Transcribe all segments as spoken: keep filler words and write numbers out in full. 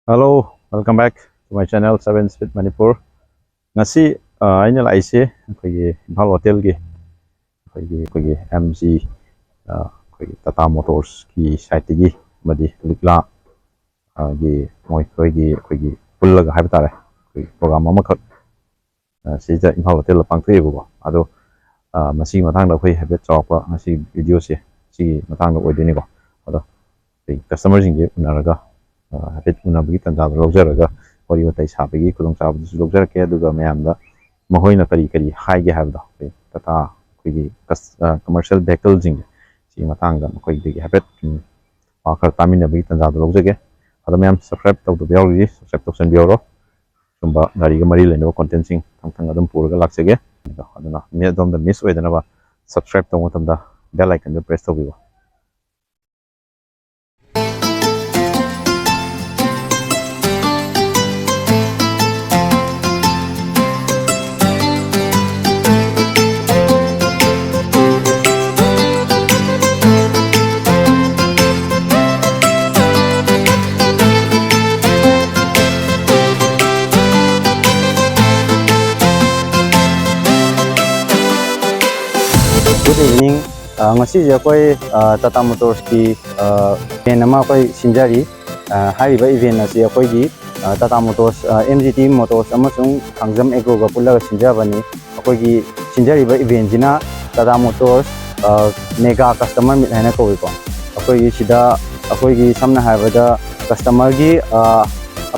Hello, welcome back to my channel, Seven Speed Manipur. ꯉꯁꯤ ꯑ, ꯑꯩꯅ ꯂꯥꯛꯏꯁꯦ ꯑꯩꯈꯣꯏꯒꯤ ꯏꯝꯐꯥꯜ ꯍꯣꯇꯦꯜꯒꯤ ꯑꯩꯈꯣꯏꯒꯤ ꯑꯩꯈꯣꯏꯒꯤ ꯑꯦꯝ ꯖꯤ ꯑꯩꯈꯣꯏꯒꯤ ꯇꯥꯇꯥ ꯃꯣꯇꯣꯔꯁꯀꯤ ꯁꯥꯏꯠꯇꯒꯤ ꯑꯃꯗꯤ ꯂꯤꯛꯂꯥ ꯑ, ꯒꯤ ꯃꯣꯏ ꯑꯩꯈꯣꯏꯒꯤ ꯑꯩꯈꯣꯏꯒꯤ ꯄꯨꯜꯂꯒ ꯍꯥꯏꯕ ꯇꯥꯔꯦ, ꯑꯩꯈꯣꯏꯒꯤ ꯄ꯭ꯔꯣꯒ꯭ꯔꯥꯝ ꯑꯃꯈꯛ ꯑ, ꯁꯤꯗ ꯏꯝꯐꯥꯜ ꯍꯣꯇꯦꯜꯗ ꯄꯥꯡꯊꯣꯛꯑꯦꯕꯀꯣ꯫ ꯑꯗꯣ ꯑ, ꯃꯁꯤꯒꯤ ꯃꯇꯥꯡꯗ ꯑꯩꯈꯣꯏ ꯍꯥꯏꯐꯦꯠ ꯆꯥꯎꯔꯥꯛꯄ ꯉꯁꯤ ꯚꯤꯗꯤꯑꯣꯁꯦ ꯁꯤꯒꯤ ꯃꯇꯥꯡꯗ ꯑꯣꯏꯗꯣꯏꯅꯤꯀꯣ꯫ ꯑꯗꯣ ꯑꯩꯈꯣꯏ ꯀꯁꯇꯃꯔꯁꯤꯡꯁꯦ ꯎꯅꯔꯒ ꯑ, ꯍꯥꯏꯐꯦꯠ ꯎꯅꯕꯒꯤ ꯇꯥꯟꯖꯥꯗꯣ ꯂꯧꯖꯔꯒ ꯋꯥꯔꯤ ꯋꯥꯇꯥꯏ ꯁꯥꯕꯒꯤ ꯈꯨꯗꯣꯡꯆꯥꯕꯗꯨꯁꯨ ꯂꯧꯖꯔꯛꯀꯦ꯫ ꯑꯗꯨꯒ ꯃꯌꯥꯝꯗ ꯃꯈꯣꯏꯅ ꯀꯔꯤ ꯀꯔꯤ ꯍꯥꯏꯒꯦ ꯍꯥꯏꯕꯗꯣ, ꯑꯩꯈꯣꯏ ꯇꯥꯇꯥ ꯑꯩꯈꯣꯏꯒꯤ ꯀꯃꯔꯁꯤꯌꯦꯜ ꯚꯦꯍꯤꯀꯜꯁꯤꯡꯁꯦ ꯁꯤꯒꯤ ꯃꯇꯥꯡꯗ ꯃꯈꯣꯏꯗꯒꯤ ꯍꯥꯏꯐꯦꯠ ꯎꯝ, ꯋꯥ ꯈꯔ ꯇꯥꯃꯤꯟꯅꯕꯒꯤ ꯇꯥꯟꯖꯥꯗꯣ ꯂꯧꯖꯒꯦ꯫ ꯑꯗꯣ ꯃꯌꯥꯝ ꯁꯕꯁꯀ꯭ꯔꯥꯏꯕ ꯇꯧꯗꯕ ꯌꯥꯎꯔꯤꯁꯦ, ꯁꯕꯁꯀ꯭ꯔꯥꯏꯕ ꯇꯧꯁꯟꯕꯤꯍꯧꯔꯣ꯫ ꯁꯨꯝꯕ ꯒꯥꯔꯤꯒ ꯃꯔꯤ ꯂꯩꯅꯕ ꯀꯣꯟꯇꯦꯟꯁꯤꯡ ꯃꯊꯪ ꯃꯊꯪ ꯑꯗꯨꯝ ꯄꯨꯔꯒ ꯂꯥꯛꯆꯒꯦ꯫ ꯑꯗꯨꯅ ꯃꯤ ꯑꯗꯣꯝꯗ ꯃꯤꯁ ꯑꯣꯏꯗꯅꯕ ꯁꯕꯁꯀ꯭ꯔꯥꯏꯕ ꯇꯧꯕ ꯃꯇꯝꯗ ꯕꯦꯜ ꯑꯥꯏꯀꯟꯗꯨ ꯄ꯭ꯔꯦꯁ ꯇꯧꯕꯤꯌꯨ꯫ Good evening. ꯑ, ꯉꯁꯤꯁꯦ ꯑꯩꯈꯣꯏ, ꯑ, ꯇꯥꯇꯥ ꯃꯣꯇꯣꯔꯁꯀꯤ, ꯑ, ꯏꯚꯦꯟ ꯑꯃ ꯑꯩꯈꯣꯏ ꯁꯤꯟꯖꯔꯤ꯫ ꯑ, ꯍꯥꯏꯔꯤꯕ ꯏꯚꯦꯟ ꯑꯁꯤ ꯑꯩꯈꯣꯏꯒꯤ, ꯑ, ꯇꯥꯇꯥ ꯃꯣꯇꯣꯔꯁ, ꯑ, ꯑꯦꯝ ꯖꯤ ꯇꯤ ꯃꯣꯇꯣꯔꯁ ꯑꯃꯁꯨꯡ ꯊꯥꯡꯖꯝ ꯑꯦꯒ꯭ꯔꯣꯒ ꯄꯨꯜꯂꯒ ꯁꯤꯟꯖꯕꯅꯤ꯫ ꯑꯩꯈꯣꯏꯒꯤ ꯁꯤꯟꯖꯔꯤꯕ ꯏꯚꯦꯟꯁꯤꯅ ꯇꯥꯇꯥ ꯃꯣꯇꯣꯔꯁ, ꯑ, ꯃꯦꯒꯥ ꯀꯁꯇꯃꯔ ꯃꯤꯠ ꯍꯥꯏꯅ ꯀꯧꯏꯀꯣ꯫ ꯑꯩꯈꯣꯏꯒꯤ ꯁꯤꯗ ꯑꯩꯈꯣꯏꯒꯤ ꯁꯝꯅ ꯍꯥꯏꯔꯕꯗ ꯀꯁꯇꯃꯔꯒꯤ, ꯑ,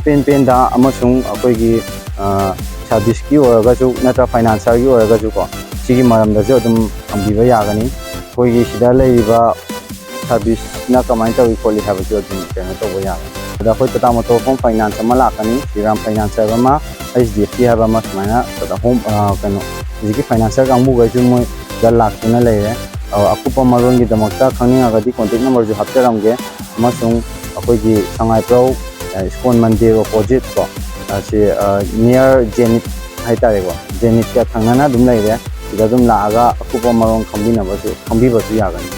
ꯑꯄꯦꯟ ꯄꯦꯟꯗ ꯑꯃꯁꯨꯡ ꯑꯩꯈꯣꯏꯒꯤ, ꯑ, ꯁꯥꯔꯚꯤꯁꯀꯤ ꯑꯣꯏꯔꯒꯁꯨ ꯅꯠꯇ꯭ꯔ ꯐꯥꯏꯅꯥꯟꯁꯔꯒꯤ ꯑꯣꯏꯔꯒꯁꯨꯀꯣ, ꯁꯤꯒꯤ ꯃꯔꯝꯗꯁꯨ ꯑꯗꯨꯝ ꯍꯪꯕꯤꯕ ꯌꯥꯒꯅꯤ꯫ ꯑꯩꯈꯣꯏꯒꯤ ꯁꯤꯗ ꯂꯩꯔꯤꯕ ꯁꯥꯔꯚꯤꯁꯅ ꯀꯃꯥꯏꯅ ꯇꯧꯏ ꯈꯣꯠꯂꯤ ꯍꯥꯏꯕꯁꯨ ꯑꯗꯨꯝ ꯀꯩꯅꯣ ꯇꯧꯕ ꯌꯥꯒꯅꯤ꯫ ꯑꯗ ꯑꯩꯈꯣꯏ ꯇꯥꯇꯥ ꯃꯣꯇꯣꯔ ꯍꯣꯝ ꯐꯥꯏꯅꯥꯟꯁ ꯑꯃ ꯂꯥꯛꯀꯅꯤ, ꯁ꯭ꯔꯤꯔꯥꯝ ꯐꯥꯏꯅꯥꯟꯁ ꯍꯥꯏꯕ ꯑꯃ, ꯑꯩꯆ ꯗꯤ ꯑꯦꯐ ꯁꯤ ꯍꯥꯏꯕ ꯑꯃ, ꯁꯨꯃꯥꯏꯅ ꯇꯥꯇꯥ ꯍꯣꯝ, ꯑ, ꯀꯩꯅꯣ, ꯍꯧꯖꯤꯛꯀꯤ ꯐꯥꯏꯅꯥꯟꯁꯔ ꯀꯥꯡꯕꯨꯈꯩꯁꯨ ꯃꯣꯏꯗ ꯂꯥꯛꯇꯨꯅ ꯂꯩꯔꯦ꯫ ꯑ, ꯑꯀꯨꯞꯄ ꯃꯔꯣꯟꯒꯤꯗꯃꯛꯇ ꯈꯪꯅꯤꯡꯉꯒꯗꯤ ꯀꯣꯟꯇꯦꯛ ꯅꯝꯕꯔꯁꯨ ꯍꯥꯞꯆꯔꯝꯒꯦ, ꯑꯃꯁꯨꯡ ꯑꯩꯈꯣꯏꯒꯤ ꯁꯉꯥꯏꯄ꯭ꯔꯧ, ꯑ, ꯏꯁꯀꯣꯟ ꯃꯟꯗꯤꯔ ꯑꯣꯄꯣꯖꯤꯠ ꯀꯣ, ꯑ, ꯁꯤ, ꯑ, ꯅꯤꯌꯔ ꯖꯦꯅꯤꯠ ꯍꯥꯏꯇꯥꯔꯦꯀꯣ, ꯖꯦꯅꯤꯠꯀ ꯊꯪꯅꯅ ꯑꯗꯨꯝ ꯂꯩꯔꯦ꯫ ꯁꯤꯗ ꯑꯗꯨꯝ ꯂꯥꯛꯑꯒ ꯑꯀꯨꯞꯄ ꯃꯔꯣꯜ ꯈꯪꯕꯤꯅꯕꯁꯨ, ꯈꯪꯕꯤꯕꯁꯨ ꯌꯥꯒꯅꯤ꯫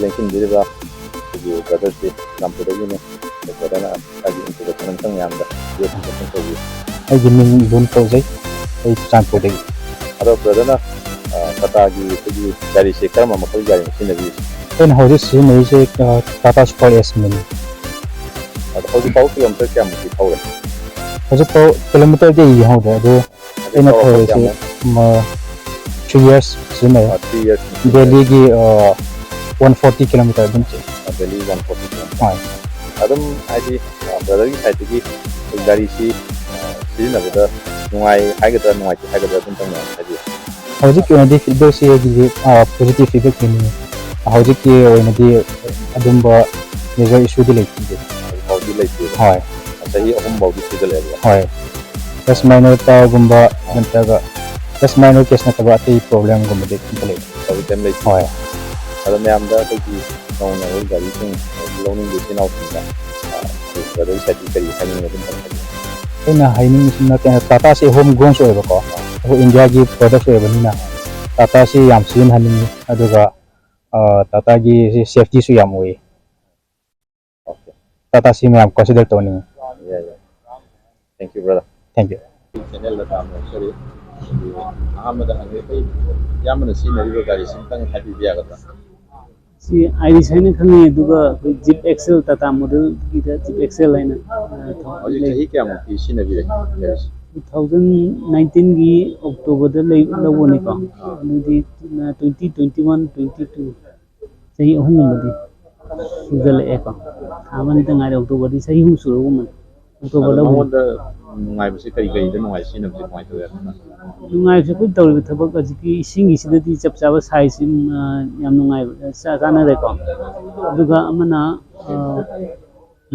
ꯂꯦꯡꯁꯤꯟꯕꯤꯔꯤꯕ ꯑꯩꯈꯣꯏꯒꯤ ꯕ꯭ꯔꯗꯔꯁꯤ ꯆꯨꯔꯆꯥꯟꯄꯨꯔꯗꯒꯤꯅꯤ꯫ ꯑꯗꯣ ꯕ꯭ꯔꯗꯔꯅ ꯃꯁꯥꯒꯤ introduction ꯑꯝꯇꯪ ꯃꯌꯥꯝꯗ brief introduction ꯇꯧꯕꯤꯌꯨ꯫ ꯑꯩꯒꯤ ꯃꯤꯡ ꯂꯨꯟ ꯀꯧꯖꯩ꯫ ꯑꯩ ꯆꯨꯔꯆꯥꯟꯄꯨꯔꯗꯒꯤ꯫ ꯑꯗꯣ ꯕ꯭ꯔꯗꯔꯅ, ꯑ, ꯇꯥꯇꯥꯒꯤ ꯑꯩꯈꯣꯏꯒꯤ ꯒꯥꯔꯤꯁꯦ ꯀꯔꯝꯕ ꯃꯈꯜꯒꯤ ꯒꯥꯔꯤꯅ ꯁꯤꯖꯤꯟꯅꯕꯤꯔꯤꯁꯦ? ꯑꯩꯅ ꯍꯧꯖꯤꯛ ꯁꯤꯖꯤꯟꯅꯔꯤꯁꯦ, ꯑ, ꯇꯥꯇꯥ ꯁꯨꯄꯔ ꯑꯦꯁ ꯃꯤꯅꯤ꯫ ꯑꯗꯣ ꯍꯧꯖꯤꯛ ꯐꯥꯎꯕ ꯀꯤꯂꯣꯃꯤꯇꯔ ꯀꯌꯥꯃꯨꯛꯇꯤ ꯊꯧꯔꯦ? ꯍꯧꯖꯤꯛ ꯐꯥꯎ ꯀꯤꯂꯣꯃꯤꯇꯔꯗꯤ ꯑꯩ ꯌꯦꯡꯍꯧꯗ꯭ꯔꯦ, ꯑꯗꯣ ꯑꯗꯨ ꯑꯩꯅ ꯆꯥꯎꯔꯥꯛꯄ ꯊꯧꯔꯤꯁꯦ, ꯀꯌꯥꯃꯨꯛ? ꯃ-, three years ꯁꯤꯖꯤꯟꯅꯩ꯫ ꯑꯥ, three years꯫ ꯗꯦꯜꯂꯤꯒꯤ, ꯑ, one forty kilometer ꯑꯗꯨꯝ ꯆꯦꯜꯂꯤ꯫ ꯑꯥ, ꯗꯦꯜꯂꯤ one forty kilometer꯫ ꯍꯣꯏ꯫ ꯑꯗꯨꯝ ꯍꯥꯏꯗꯤ, ꯑ, ꯕ꯭ꯔꯗꯔꯒꯤ ꯁꯥꯏꯠꯇꯒꯤ ꯒꯥꯔꯤꯁꯤ, ꯑ, ꯁꯤꯖꯤꯟꯅꯕꯗ ꯅꯨꯡꯉꯥꯏ ꯍꯥꯏꯒꯗ꯭ꯔꯥ, ꯅꯨꯡꯉꯥꯏꯇꯦ ꯍꯥꯏꯒꯗ꯭ꯔꯥ, ꯑꯗꯨꯝ ꯇꯝꯅ ꯍꯥꯏꯕꯤꯌꯨ꯫ ꯍꯧꯖꯤꯛꯀꯤ ꯑꯣꯏꯅꯗꯤ feedbackꯁꯤ ꯑꯩꯒꯤꯗꯤ, ꯑ, positive feedback ꯄꯤꯅꯤꯡꯉꯤ꯫ ꯍꯧꯖꯤꯛꯀꯤ ꯑꯣꯏꯅꯗꯤ ꯑꯗꯨꯝꯕ major issueꯗꯤ ꯂꯩꯇꯦ꯫ ꯍꯧꯖꯤꯛ ꯐꯥꯎꯗꯤ ꯂꯩꯇꯦ꯫ ꯍꯣꯏ꯫ ꯆꯍꯤ ꯑꯍꯨꯝ ꯐꯥꯎꯗꯤ ꯁꯨꯖꯜꯂꯛꯑꯦꯕ꯫ ꯍꯣꯏ꯫ Just minor tyreꯒꯨꯝꯕ ꯅꯠꯇ꯭ꯔꯒ just minor case ꯅꯠꯇꯕ ꯑꯇꯩ problemꯒꯨꯝꯕꯗꯤ ꯑꯝꯇ ꯂꯩꯇꯦ꯫ ꯍꯧꯖꯤꯛ ꯀꯩꯝ ꯂꯩꯇꯦ꯫ ꯍꯣꯏ꯫ ꯑꯗꯣ ꯃꯌꯥꯝꯗ ꯑꯩꯈꯣꯏꯒꯤ ꯅꯧꯅ ꯑꯩꯈꯣꯏ ꯒꯥꯔꯤꯁꯤꯡ ꯂꯧꯅꯤꯡꯕ ꯏꯆꯤꯟ ꯏꯅꯥꯎꯁꯤꯡꯗ, ꯑ, ꯑꯩꯈꯣꯏ ꯕ꯭ꯔꯗꯔꯒꯤ ꯁꯥꯏꯠꯇꯒꯤ ꯀꯔꯤ ꯍꯥꯏꯅꯤꯡꯕ ꯑꯗꯨꯝ ꯍꯥꯏꯕꯤꯌꯨ꯫ ꯑꯩꯅ ꯍꯥꯏꯅꯤꯡꯉꯤꯁꯤꯅ ꯀꯩꯅꯣ, ꯇꯥꯇꯥꯁꯦ home grown ꯑꯣꯏꯕꯀꯣ꯫ ꯑꯩꯈꯣꯏ ꯏꯟꯗꯤꯌꯥꯒꯤ product ꯑꯣꯏꯕꯅꯤꯅ ꯇꯥꯇꯥꯁꯤ ꯌꯥꯝ ꯁꯤꯖꯤꯟꯅꯍꯟꯅꯤꯡꯉꯤ꯫ ꯑꯗꯨꯒ, ꯑ, ꯇꯥꯇꯥꯒꯤ safetyꯁꯨ ꯌꯥꯝ ꯑꯣꯏꯌꯦ꯫ Okay꯫ ꯇꯥꯇꯥꯁꯤ ꯃꯌꯥꯝ consider ꯇꯧꯅꯤꯡꯉꯤ꯫ ꯌꯥꯏ, ꯌꯥꯏ꯫ Thank you, brother꯫ Thank you꯫ Channelꯗ ꯇꯥꯃꯣ, sorry꯫ ꯑꯗꯨ ꯑꯍꯥꯟꯕꯗ ꯍꯪꯉꯦ, ꯑꯩꯈꯣꯏ ꯏꯌꯥꯝꯕꯅ ꯁꯤꯖꯤꯟꯅꯔꯤꯕ ꯒꯥꯔꯤꯁꯤ ꯑꯝꯇꯪ ꯍꯥꯏꯕꯤꯕ ꯌꯥꯒꯗ꯭ꯔꯥ? ꯁꯤ Iris ꯍꯥꯏꯅ ꯈꯪꯅꯩ, ꯑꯗꯨꯒ ꯑꯩꯈꯣꯏ Jeep Excel, Tata modelꯒꯤꯗ Jeep Excel ꯍꯥꯏꯅ, ꯑ, ꯊꯧ-, ꯍꯧꯖꯤꯛ ꯂꯩ꯫ ꯆꯍꯤ ꯀꯌꯥꯃꯨꯛꯇꯤ ꯁꯤꯖꯤꯟꯅꯕꯤꯔꯦ ꯒꯥꯔꯤꯁꯤ? Two thousand nineteenꯒꯤ Octoberꯗ ꯂꯩ-, ꯂꯧꯕꯅꯤꯀꯣ꯫ ꯑꯥ꯫ ꯑꯗꯨꯗꯤ, ꯑ, twenty, twenty-one, twenty-two꯫ ꯆꯍꯤ ꯑꯍꯨꯝꯒꯨꯝꯕꯗꯤ ꯁꯨꯖꯜꯂꯛꯑꯦꯀꯣ꯫ ꯊꯥ ꯑꯃꯅꯤꯇ ꯉꯥꯏꯔꯦ, Octoberꯗꯤ ꯆꯍꯤ ꯑꯍꯨꯝ ꯁꯨꯔꯒꯨꯝꯕꯅꯤ꯫ October ꯑꯗꯣ ꯂꯧꯕꯅꯤ꯫ ꯃꯉꯣꯟꯗ ꯅꯨꯡꯉꯥꯏꯕꯁꯦ ꯀꯔꯤ ꯀꯔꯤꯗ ꯅꯨꯡꯉꯥꯏ ꯁꯤꯖꯤꯟꯅꯕꯁꯦ, ꯀꯃꯥꯏꯅ ꯇꯧꯋꯦ? ꯅꯨꯡꯉꯥꯏꯕꯁꯦ ꯑꯩꯈꯣꯏ ꯇꯧꯔꯤꯕ ꯊꯕꯛ ꯍꯧꯖꯤꯛꯀꯤ ꯏꯁꯤꯡꯒꯤꯁꯤꯗꯗꯤ ꯆꯞ ꯆꯥꯕ sizeꯁꯤ, ꯎꯝ, ꯑ, ꯌꯥꯝ ꯅꯨꯡꯉꯥꯏꯕ, ꯆꯥ-, ꯆꯥꯅꯔꯦꯀꯣ꯫ ꯑꯗꯨꯒ ꯑꯃꯅ, ꯑ,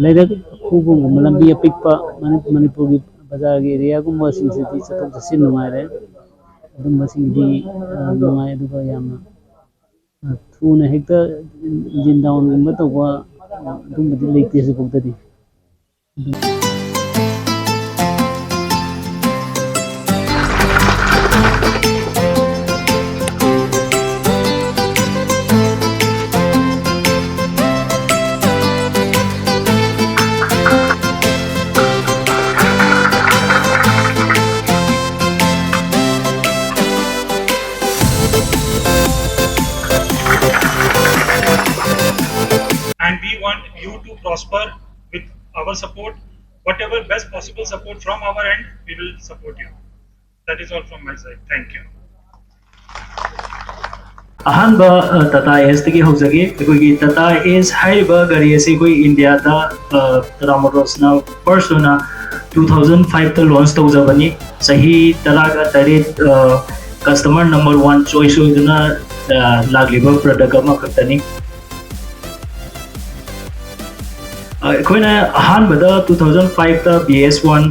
ꯂꯩꯔꯛ ꯈꯨꯕꯒꯨꯝꯕ, ꯂꯝꯕꯤ ꯑꯄꯤꯛꯄ, ꯃꯅꯤ-, ꯃꯅꯤꯄꯨꯔꯒꯤ ꯕꯖꯥꯔꯒꯤ areaꯒꯨꯝꯕꯁꯤꯡꯁꯤꯗꯤ ꯆꯠꯊꯣꯛ ꯆꯠꯁꯤꯟ ꯅꯨꯡꯉꯥꯏꯔꯦ꯫ ꯑꯗꯨꯝꯕꯁꯤꯡꯗꯤ, ꯑ, ꯅꯨꯡꯉꯥꯏ, ꯑꯗꯨꯒ ꯌꯥꯝꯅ ꯊꯨꯅ ꯍꯦꯛꯇ engine downꯒꯨꯝꯕ ꯇꯧꯕ ꯑꯗꯨꯝꯕꯗꯤ ꯂꯩꯇꯦ ꯍꯧꯖꯤꯛꯐꯥꯎꯗꯗꯤ꯫ prosper with our support. Whatever best possible support from our end, we will support you. That is all from my side. Thank you. ꯑꯍꯥꯟꯕ ꯇꯥꯇꯥ ꯑꯦꯁꯇꯒꯤ ꯍꯧꯖꯒꯦ꯫ ꯑꯩꯈꯣꯏꯒꯤ ꯇꯥꯇꯥ ꯑꯦꯁ ꯍꯥꯏꯔꯤꯕ ꯒꯥꯔꯤ ꯑꯁꯤ ꯑꯩꯈꯣꯏ ꯏꯟꯗꯤꯌꯥꯗ ꯇꯥꯇꯥ ꯃꯣꯇꯣꯔꯁꯅ ꯐꯥꯔꯁ ꯑꯣꯏꯅ ꯇꯨ ꯊꯥꯎꯖꯟ ꯐꯥꯏꯚꯇ ꯂꯣꯟꯁ ꯇꯧꯖꯕꯅꯤ꯫ ꯆꯍꯤ ꯇꯔꯥꯒ ꯇꯔꯦꯠ ꯀꯁꯇꯃꯔ ꯅꯝꯕꯔ ꯋꯥꯟ ꯆꯣꯏꯁ ꯑꯣꯏꯗꯨꯅ ꯂꯥꯛꯂꯤꯕ ꯄ꯭ꯔꯗꯛ ꯑꯃꯈꯛꯇꯅꯤ꯫ ꯑꯩꯈꯣꯏꯅ ꯑꯍꯥꯟꯕꯗ ꯇꯨ ꯊꯥꯎꯖꯟ ꯐꯥꯏꯚꯇ ꯕꯤ ꯑꯦꯁ ꯋꯥꯟ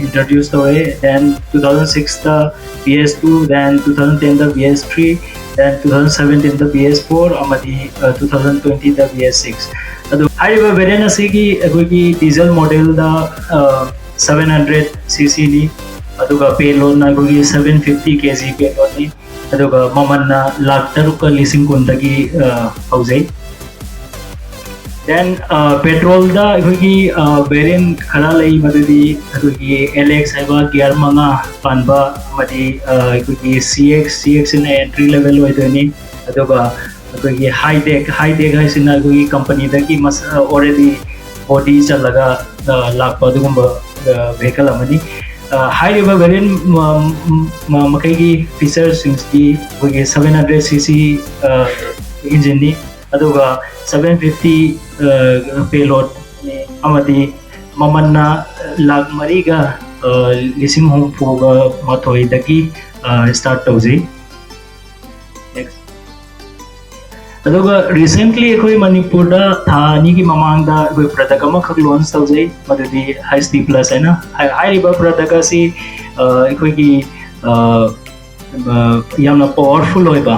ꯏꯟꯇ꯭ꯔꯣꯗ꯭ꯌꯨꯁ ꯇꯧꯔꯦ, then two thousand sixꯇ B S two, then two thousand tenꯗ B S three, then two thousand seventeenꯗ B S four ꯑꯃꯗꯤ two thousand twentyꯗ B S six꯫ ꯑꯗꯣ ꯍꯥꯏꯔꯤꯕ ꯚꯦꯔꯤꯌꯦꯟ ꯑꯁꯤꯒꯤ ꯑꯩꯈꯣꯏꯒꯤ ꯗꯤꯖꯜ ꯃꯣꯗꯦꯜꯗ seven hundred ccꯅꯤ꯫ ꯑꯗꯨꯒ ꯄꯦ ꯂꯣꯗꯅ ꯑꯩꯈꯣꯏꯒꯤ seven fifty kg ꯄꯦ ꯂꯣꯗꯅꯤ꯫ ꯑꯗꯨꯒ ꯃꯃꯜꯅ ꯂꯥꯈ ꯇꯔꯨꯛꯀ ꯂꯤꯁꯤꯡ ꯀꯨꯟꯗꯒꯤ ꯍꯧꯖꯩ꯫ Then ꯄꯦꯇ꯭ꯔꯣꯜꯗ ꯑꯩꯈꯣꯏꯒꯤ ꯚꯦꯔꯤꯌꯦꯟ ꯈꯔ ꯂꯩ, ꯃꯗꯨꯗꯤ ꯑꯩꯈꯣꯏꯒꯤ L X ꯍꯥꯏꯕ ꯒꯤꯌꯔ ꯃꯉꯥ ꯄꯥꯟꯕ ꯑꯃꯗꯤ ꯑꯩꯈꯣꯏꯒꯤ C X, C Xꯁꯤꯅ ꯑꯦꯟꯇ꯭ꯔꯤ ꯂꯦꯚꯦꯜ ꯑꯣꯏꯗꯣꯏꯅꯤ꯫ ꯑꯗꯨꯒ ꯑꯩꯈꯣꯏꯒꯤ ꯍꯥꯏ ꯇꯦꯛ, ꯍꯥꯏ ꯇꯦꯛ ꯍꯥꯏꯁꯤꯅ ꯑꯩꯈꯣꯏꯒꯤ ꯀꯝꯄꯅꯤꯗꯒꯤ already body ꯆꯜꯂꯒ ꯂꯥꯛꯄ ꯑꯗꯨꯒꯨꯝꯕ ꯚꯦꯍꯤꯀꯜ ꯑꯃꯅꯤ꯫ ꯍꯥꯏꯔꯤꯕ ꯚꯦꯔꯤꯌꯦꯟ ꯃꯈꯩꯒꯤ ꯐꯤꯆꯔꯁꯤꯡꯁꯤꯗꯤ ꯑꯩꯈꯣꯏꯒꯤ seven hundred cc ꯏꯟꯖꯤꯟꯅꯤ꯫ ꯑꯗꯨꯒ seven fifty payload ꯑꯃꯗꯤ ꯃꯃꯜꯅ ꯂꯥꯈ ꯃꯔꯤꯒ ꯂꯤꯁꯤꯡ ꯍꯨꯝꯐꯨꯒ ꯃꯥꯊꯣꯏꯗꯒꯤ start ꯇꯧꯖꯩ꯫ Next. ꯑꯗꯨꯒ recently ꯑꯩꯈꯣꯏ ꯃꯅꯤꯄꯨꯔꯗ ꯊꯥ ꯑꯅꯤꯒꯤ ꯃꯃꯥꯡꯗ ꯑꯩꯈꯣꯏ ꯄ꯭ꯔꯗꯛ ꯑꯃꯈꯛ ꯂꯣꯟꯁ ꯇꯧꯖꯩ, ꯃꯗꯨꯗꯤ Highsty Plus ꯍꯥꯏꯅ꯫ ꯍꯥꯏꯔꯤꯕ ꯄ꯭ꯔꯗꯛ ꯑꯁꯤ ꯑꯩꯈꯣꯏꯒꯤ ꯌꯥꯝꯅ ꯄꯥꯋꯔꯐꯨꯜ ꯑꯣꯏꯕ,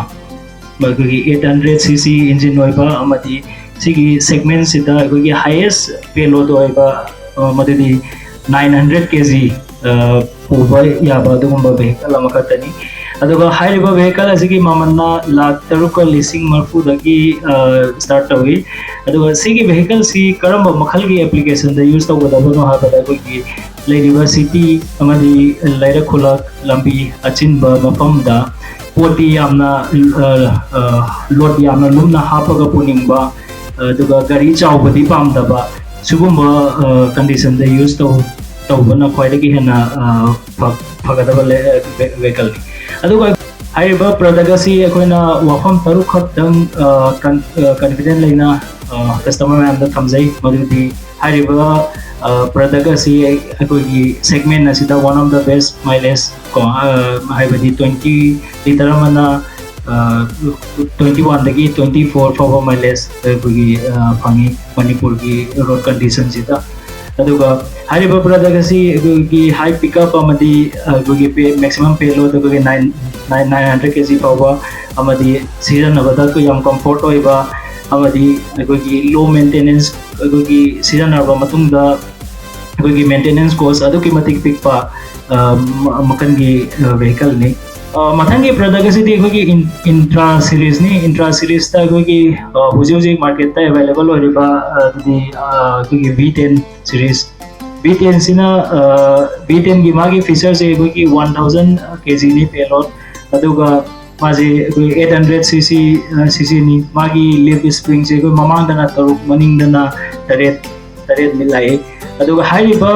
ꯑꯩꯈꯣꯏꯒꯤ eight hundred cc ꯏꯟꯖꯤꯟ ꯑꯣꯏꯕ ꯑꯃꯗꯤ ꯁꯤꯒꯤ ꯁꯦꯒꯃꯦꯟꯁꯤꯗ ꯑꯩꯈꯣꯏꯒꯤ highest payload ꯑꯣꯏꯕ, ꯃꯗꯨꯗꯤ nine hundred kg ꯄꯨꯕ ꯌꯥꯕ ꯑꯗꯨꯒꯨꯝꯕ ꯚꯦꯍꯤꯀꯜ ꯑꯃꯈꯛꯇꯅꯤ꯫ ꯑꯗꯨꯒ ꯍꯥꯏꯔꯤꯕ ꯚꯦꯍꯤꯀꯜ ꯑꯁꯤꯒꯤ ꯃꯃꯜꯅ ꯂꯥꯈ ꯇꯔꯨꯛꯀ ꯂꯤꯁꯤꯡ ꯃꯔꯐꯨꯗꯒꯤ start ꯇꯧꯏ꯫ ꯑꯗꯨꯒ ꯁꯤꯒꯤ ꯚꯦꯍꯤꯀꯜꯁꯤ ꯀꯔꯝꯕ ꯃꯈꯜꯒꯤ ꯑꯦꯄ꯭ꯂꯤꯀꯦꯁꯟꯗ ꯌꯨꯁ ꯇꯧꯒꯗꯕꯅꯣ ꯍꯥꯏꯕꯗ, ꯑꯩꯈꯣꯏꯒꯤ ꯂꯩꯔꯤꯕ ꯁꯤꯇꯤ ꯑꯃꯗꯤ ꯂꯩꯔꯛ ꯈꯨꯜꯂꯛ ꯂꯝꯕꯤ ꯑꯆꯤꯟꯕ ꯃꯐꯝꯗ ꯄꯣꯠꯇꯤ ꯌꯥꯝꯅ ꯂꯣꯗ ꯌꯥꯝꯅ ꯂꯨꯝꯅ ꯍꯥꯞꯄꯒ ꯄꯨꯅꯤꯡꯕ, ꯑꯗꯨꯒ ꯒꯥꯔꯤ ꯆꯥꯎꯕꯗꯤ ꯄꯥꯝꯗꯕ, ꯁꯤꯒꯨꯝꯕ ꯀꯟꯗꯤꯁꯟꯗ ꯌꯨꯁ ꯇꯧ ꯇꯧꯕꯅ ꯈ꯭ꯋꯥꯏꯗꯒꯤ ꯍꯦꯟꯅ ꯐꯒꯗꯕ ꯚꯦꯍꯤꯀꯜꯅꯤ꯫ ꯑꯗꯨꯒ ꯍꯥꯏꯔꯤꯕ ꯄ꯭ꯔꯗꯛ ꯑꯁꯤ ꯑꯩꯈꯣꯏꯅ ꯋꯥꯐꯝ ꯇꯔꯨꯛ ꯈꯛꯇꯪ ꯀꯟꯐꯤꯗꯦꯟ ꯂꯩꯅ ꯀꯁꯇꯃꯔ ꯃꯌꯥꯝꯗ ꯊꯝꯖꯩ, ꯃꯗꯨꯗꯤ ꯍꯥꯏꯔꯤꯕ ꯄ꯭ꯔꯗꯛ ꯑꯁꯤ ꯑꯩꯈꯣꯏꯒꯤ ꯁꯦꯒꯃꯦꯟ ꯑꯁꯤꯗ one of the best mileage ꯀꯣ, ꯍꯥꯏꯕꯗꯤ twenty litre ꯑꯃꯅ twenty one ꯗꯒꯤ twenty four ꯐꯥꯎꯕ mileage ꯑꯩꯈꯣꯏꯒꯤ ꯐꯪꯉꯤ ꯃꯅꯤꯄꯨꯔꯒꯤ ꯔꯣꯗ ꯀꯟꯗꯤꯁꯟꯁꯤꯗ꯫ ꯑꯗꯨꯒ ꯍꯥꯏꯔꯤꯕ ꯄ꯭ꯔꯗꯛ ꯑꯁꯤ ꯑꯩꯈꯣꯏꯒꯤ ꯍꯥꯏ ꯄꯤꯛꯑꯞ ꯑꯃꯗꯤ ꯑꯩꯈꯣꯏꯒꯤ maximum payload ꯑꯩꯈꯣꯏꯒꯤ nine nine hundred K G ꯐꯥꯎꯕ ꯑꯃꯗꯤ ꯁꯤꯖꯤꯟꯅꯕꯗ ꯑꯩꯈꯣꯏ ꯌꯥꯝ ꯀꯝꯐꯣꯔꯠ ꯑꯣꯏꯕ ꯑꯃꯗꯤ ꯑꯩꯈꯣꯏꯒꯤ ꯂꯣ ꯃꯦꯟꯇꯦꯅꯦꯟꯁ, ꯑꯩꯈꯣꯏꯒꯤ ꯁꯤꯖꯤꯟꯅꯔꯕ ꯃꯇꯨꯡꯗ ꯑꯩꯈꯣꯏꯒꯤ ꯃꯦꯟꯇꯦꯅꯦꯟꯁ ꯀꯣꯁ ꯑꯗꯨꯛꯀꯤ ꯃꯇꯤꯛ ꯄꯤꯛꯄ ꯃꯈꯜꯒꯤ ꯚꯦꯍꯤꯀꯜꯅꯤ꯫ ꯃꯊꯪꯒꯤ ꯄ꯭ꯔꯗꯛ ꯑꯁꯤꯗꯤ ꯑꯩꯈꯣꯏꯒꯤ ꯏꯟꯇ꯭ꯔꯥ ꯁꯤꯔꯤꯁꯅꯤ꯫ ꯏꯟꯇ꯭ꯔꯥ ꯁꯤꯔꯤꯁꯇ ꯑꯩꯈꯣꯏꯒꯤ ꯍꯧꯖꯤꯛ ꯍꯧꯖꯤꯛ ꯃꯥꯔꯀꯦꯠꯇ ꯑꯦꯕꯥꯏꯂꯦꯕꯜ ꯑꯣꯏꯔꯤꯕ ꯑꯗꯨꯗꯤ ꯑꯩꯈꯣꯏꯒꯤ V ten series꯫ V ten ꯁꯤꯅ V ten ꯒꯤ ꯃꯥꯒꯤ ꯐꯤꯆꯔꯁꯦ ꯑꯩꯈꯣꯏꯒꯤ one thousand K G ꯅꯤ payload, ꯑꯗꯨꯒ ꯃꯥꯁꯦ ꯑꯩꯈꯣꯏ eight hundred C C C C ꯅꯤ꯫ ꯃꯥꯒꯤ ꯂꯤꯐ ꯁ꯭ꯄ꯭ꯔꯤꯡꯁꯦ ꯑꯩꯈꯣꯏ ꯃꯃꯥꯡꯗꯅ ꯇꯔꯨꯛ, ꯃꯅꯤꯡꯗꯅ ꯇꯔꯦꯠ ꯇꯔꯦꯠ ꯃꯤꯠ ꯂꯥꯛꯏ꯫ ꯑꯗꯨꯒ ꯍꯥꯏꯔꯤꯕ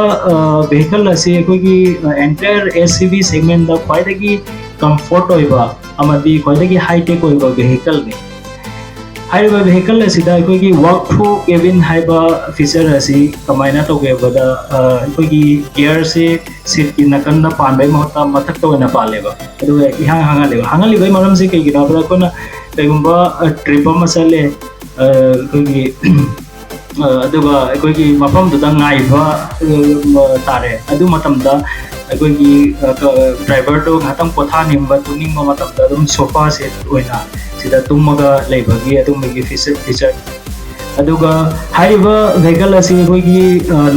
ꯚꯦꯍꯤꯀꯜ ꯑꯁꯤ ꯑꯩꯈꯣꯏꯒꯤ entire S U V segment ꯗ ꯈ꯭ꯋꯥꯏꯗꯒꯤ ꯀꯝꯐꯣꯔꯠ ꯑꯣꯏꯕ ꯑꯃꯗꯤ ꯈ꯭ꯋꯥꯏꯗꯒꯤ ꯍꯥꯏ ꯇꯦꯛ ꯑꯣꯏꯕ ꯚꯦꯍꯤꯀꯜꯅꯤ꯫ ꯍꯥꯏꯔꯤꯕ ꯚꯦꯍꯤꯀꯜ ꯑꯁꯤꯗ ꯑꯩꯈꯣꯏꯒꯤ walk through cabin ꯍꯥꯏꯕ ꯐꯤꯆꯔ ꯑꯁꯤ ꯀꯃꯥꯏꯅ ꯇꯧꯒꯦ ꯍꯥꯏꯕꯗ ꯑꯩꯈꯣꯏꯒꯤ ꯒꯤꯌꯔꯁꯤ ꯁꯤꯠꯀꯤ ꯅꯥꯀꯟꯗ ꯄꯥꯟꯕꯒꯤ ꯃꯍꯨꯠꯇ ꯃꯊꯛꯇ ꯑꯣꯏꯅ ꯄꯥꯜꯂꯦꯕ꯫ ꯑꯗꯨꯒ ꯏꯍꯥꯡ ꯍꯥꯡꯍꯜꯂꯦꯕ꯫ ꯍꯥꯡꯍꯜꯂꯤꯕꯒꯤ ꯃꯔꯝꯁꯤ ꯀꯩꯒꯤꯅꯣ ꯍꯥꯏꯕꯗ ꯑꯩꯈꯣꯏꯅ ꯀꯩꯒꯨꯝꯕ ꯇ꯭ꯔꯤꯞ ꯑꯃ ꯆꯠꯂꯦ, ꯑꯩꯈꯣꯏꯒꯤ ꯑꯗꯨꯒ ꯑꯩꯈꯣꯏꯒꯤ ꯃꯐꯝꯗꯨꯗ ꯉꯥꯏꯕ ꯇꯥꯔꯦ꯫ ꯑꯗꯨ ꯃꯇꯝꯗ ꯑꯩꯈꯣꯏꯒꯤ ꯗ꯭ꯔꯥꯏꯚꯔꯗꯣ ꯉꯥꯏꯍꯥꯛꯇꯪ ꯄꯣꯊꯥꯅꯤꯡꯕ, ꯇꯨꯝꯅꯤꯡꯕ ꯃꯇꯝꯗ ꯑꯗꯨꯝ ꯁꯣꯐꯥ ꯁꯦꯠ ꯑꯣꯏꯅ ꯁꯤꯗ ꯇꯨꯝꯃꯒ ꯂꯩꯕꯒꯤ ꯑꯗꯨꯝꯕꯒꯤ ꯐꯤꯆꯔ꯫ ꯑꯗꯨꯒ ꯍꯥꯏꯔꯤꯕ ꯚꯦꯍꯤꯀꯜ ꯑꯁꯤ ꯑꯩꯈꯣꯏꯒꯤ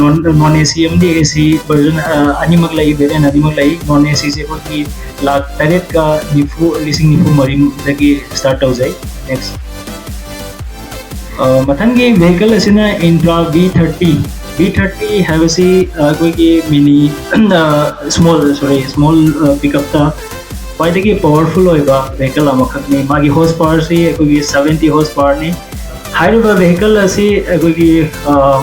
ꯅꯣꯟ ꯑꯦ ꯁꯤ ꯑꯃꯗꯤ ꯑꯦ ꯁꯤ ꯚꯔꯖꯟ ꯑꯅꯤꯃꯛ ꯂꯩ, ꯚꯦꯔꯤꯌꯟ ꯑꯅꯤꯃꯛ ꯂꯩ꯫ ꯅꯣꯟ ꯑꯦ ꯁꯤꯁꯦ ꯑꯩꯈꯣꯏꯒꯤ ꯂꯥꯈ ꯇꯔꯦꯠꯀ ꯅꯤꯐꯨ, ꯂꯤꯁꯤꯡ ꯅꯤꯐꯨ ꯃꯔꯤꯗꯒꯤ ꯁ꯭ꯇꯥꯔꯠ ꯇꯧꯖꯩ꯫ ꯅꯦꯛꯁ꯫ ꯃꯊꯪꯒꯤ ꯚꯦꯍꯤꯀꯜ ꯑꯁꯤꯅ ꯏꯟꯇ꯭ꯔꯥ V thirty꯫ V thirty ꯍꯥꯏꯕꯁꯤ ꯑꯩꯈꯣꯏꯒꯤ ꯃꯤꯅꯤ, ꯁ꯭ꯃꯣꯜ, ꯁꯣꯔꯤ, ꯁ꯭ꯃꯣꯜ ꯄꯤꯛꯑꯞꯇ ꯈ꯭ꯋꯥꯏꯗꯒꯤ ꯄꯋꯥꯔꯐꯨꯜ ꯑꯣꯏꯕ ꯚꯦꯍꯤꯀꯜ ꯑꯃꯈꯛꯅꯤ꯫ ꯃꯥꯒꯤ ꯍꯣꯔꯁ ꯄꯥꯋꯔꯁꯤ ꯑꯩꯈꯣꯏꯒꯤ seventy ꯍꯣꯔꯁ ꯄꯥꯋꯔꯅꯤ꯫ ꯍꯥꯏꯔꯤꯕ vehicle ꯑꯁꯤ ꯑꯩꯈꯣꯏꯒꯤ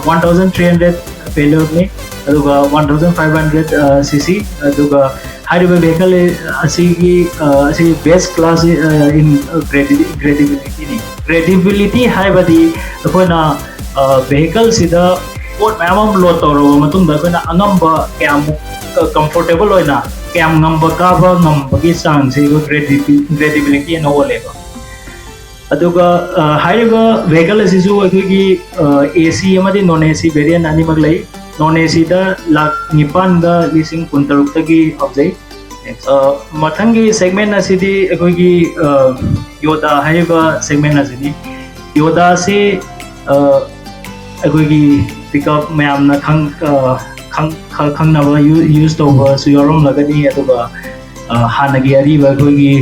ꯋꯥꯟ ꯊꯥꯎꯖꯟ ꯊ꯭ꯔꯤ ꯍꯟꯗ꯭ꯔꯦꯠ payloadꯅꯤ, ꯑꯗꯨꯒ ꯋꯥꯟ ꯊꯥꯎꯖꯟ ꯐꯥꯏꯚ ꯍꯟꯗ꯭ꯔꯦꯠ ꯁꯤ ꯁꯤ, ꯑꯗꯨꯒ ꯍꯥꯏꯔꯤꯕ vehicle ꯑꯁꯤꯒꯤ ꯑꯁꯤ best class in credibility ꯅꯤ꯫ Credibility ꯍꯥꯏꯕꯗꯤ ꯑꯩꯈꯣꯏꯅ vehicleꯁꯤꯗ ꯄꯣꯠ ꯃꯌꯥꯝ ꯑꯃ load ꯇꯧꯔꯕ ꯃꯇꯨꯡꯗ ꯑꯩꯈꯣꯏꯅ ꯑꯉꯝꯕ ꯀꯌꯥꯃꯨꯛ comfortable ꯑꯣꯏꯅ ꯀꯌꯥꯝ ꯉꯝꯕ ꯀꯥꯕ ꯉꯝꯕꯒꯤ ꯆꯥꯡꯁꯤ ꯑꯩꯈꯣꯏ credibility ꯑꯅ ꯑꯣꯜꯂꯦꯕ꯫ ꯑꯗꯨꯒ ꯍꯥꯏꯔꯤꯕ vehicle ꯑꯁꯤꯁꯨ ꯑꯩꯈꯣꯏꯒꯤ AC ꯑꯃꯗꯤ non AC variant ꯑꯅꯤꯃꯛ ꯂꯩ꯫ Non ACꯗ ꯂꯥꯛ ꯅꯤꯄꯥꯟꯒ ꯂꯤꯁꯤꯡ ꯀꯨꯟꯇꯔꯨꯛꯇꯒꯤ ꯍꯧꯖꯩ꯫ ꯃꯊꯪꯒꯤ segment ꯑꯁꯤꯗꯤ ꯑꯩꯈꯣꯏꯒꯤ Yoda ꯍꯥꯏꯔꯤꯕ segment ꯑꯁꯤꯅꯤ꯫ Yoda ꯑꯁꯤ ꯑꯩꯈꯣꯏꯒꯤ pickup ꯃꯌꯥꯝꯅ ꯈꯪꯅꯕ use ꯇꯧꯕꯁꯨ ꯌꯥꯎꯔꯝꯂꯒꯅꯤ꯫ ꯑꯗꯨꯒ ꯍꯥꯟꯅꯒꯤ ꯑꯔꯤꯕ ꯑꯩꯈꯣꯏꯒꯤ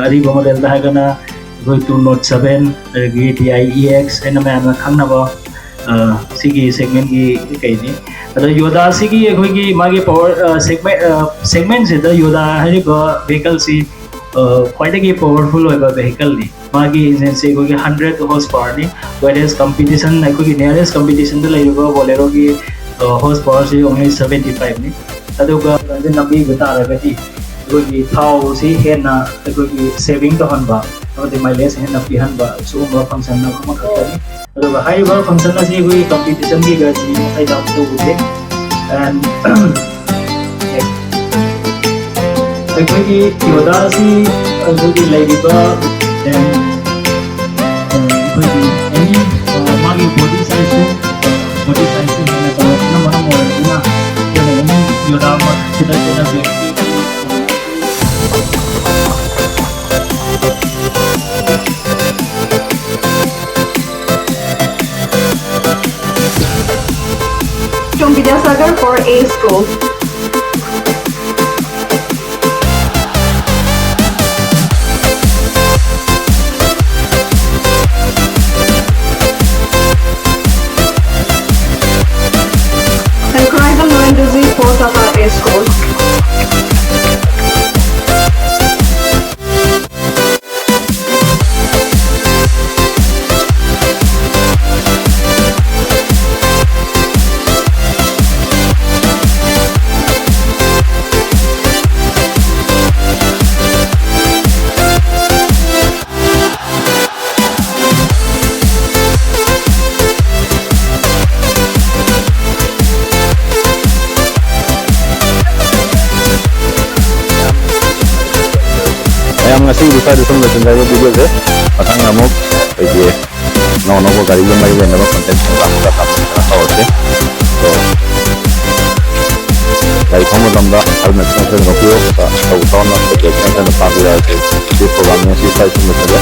ꯑꯔꯤꯕ modelꯗ ꯍꯥꯏꯔꯒꯅ ꯑꯩꯈꯣꯏ two not seven, ꯑꯗꯒꯤ D I E X ꯍꯥꯏꯅ ꯃꯌꯥꯝꯅ ꯈꯪꯅꯕ ꯁꯤꯒꯤ segmentꯀꯤ ꯀꯩꯅꯤ꯫ ꯑꯗꯣ Yodaꯁꯤꯒꯤ ꯑꯩꯈꯣꯏꯒꯤ ꯃꯥꯒꯤ power segmentꯁꯤꯗ Yoda ꯍꯥꯏꯔꯤꯕ vehicleꯁꯤ ꯈ꯭ꯋꯥꯏꯗꯒꯤ powerful ꯑꯣꯏꯕ vehicleꯅꯤ꯫ ꯃꯥꯒꯤ engineꯁꯤ ꯑꯩꯈꯣꯏꯒꯤ hundred horsepowerꯅꯤ꯫ Whereas competition, ꯑꯩꯈꯣꯏꯒꯤ nearest competitionꯗ ꯂꯩꯔꯤꯕ Boleroꯒꯤ horsepowerꯁꯤ only seventy fiveꯅꯤ꯫ ꯑꯗꯨꯒ ꯂꯝꯕꯤꯗ ꯇꯥꯔꯒꯗꯤ ꯑꯩꯈꯣꯏꯒꯤ ꯊꯥꯎꯁꯤ ꯍꯦꯟꯅ ꯑꯩꯈꯣꯏꯒꯤ saving ꯇꯧꯍꯟꯕ ꯑꯃꯗꯤ mileage ꯍꯦꯟꯅ ꯄꯤꯍꯟꯕ ꯁꯤꯒꯨꯝꯕ function ꯑꯃꯈꯛꯇꯅꯤ꯫ ꯑꯗꯨꯒ ꯍꯥꯏꯔꯤꯕ function ꯑꯁꯤ ꯑꯩꯈꯣꯏꯒꯤ competitionꯒꯤ ꯒꯥꯔꯤ ꯃꯈꯩꯗ ꯑꯃꯠꯇ ꯎꯗꯦ꯫ And ꯑꯩꯈꯣꯏꯒꯤ Yodaꯁꯤ ꯑꯩꯈꯣꯏꯒꯤ ꯂꯩꯔꯤꯕ, then ꯑꯩꯈꯣꯏꯒꯤ any ꯃꯥꯒꯤ body sizeꯁꯨ body sizeꯁꯨ ꯍꯦꯟꯅ ꯆꯥꯎꯔꯛꯄꯅ ꯃꯔꯝ ꯑꯣꯏꯔꯗꯨꯅ ꯑꯩꯈꯣꯏꯅ any Yoda ꯑꯃ ꯁꯤꯗ ꯑꯩꯈꯣꯏꯅ From Vidyasagar for A School. And Horizon Lorenduzi for Tata A School. ꯉꯁꯤꯒꯤꯗꯤ ꯁ꯭ꯋꯥꯏꯗ ꯁꯨꯝ ꯂꯣꯏꯁꯤꯟꯖꯔꯒꯦ ꯚꯤꯗꯤꯑꯣꯁꯦ꯫ ꯃꯊꯪ ꯑꯃꯨꯛ ꯑꯩꯈꯣꯏꯒꯤ ꯑꯅꯧ ꯑꯅꯧꯕ ꯒꯥꯔꯤꯒ ꯃꯔꯤ ꯂꯩꯅꯕ ꯀꯟꯇꯦꯟ ꯈꯔ ꯇꯧꯔꯁꯦ꯫ ꯑꯗꯣ ꯒꯥꯔꯤ ꯊꯧꯕ ꯃꯇꯝꯗ ꯍꯦꯜꯃꯦꯠ ꯈꯤꯇꯪ ꯁꯣꯏꯗꯅ ꯎꯞꯄꯤꯌꯨ꯫ ꯑꯗꯨꯒ ꯇꯧꯕ ꯇꯧꯅ ꯄꯣꯀꯦꯠ ꯈꯤꯇꯪ ꯁꯣꯏꯗꯅ ꯐꯥꯕꯤꯔꯛꯑꯁꯦ꯫ ꯁꯤ ꯄ꯭ꯔꯣꯒꯥꯝ ꯉꯁꯤ ꯁ꯭ꯋꯥꯏ ꯁꯨꯝ ꯂꯣꯏꯁꯤꯜꯂꯦ꯫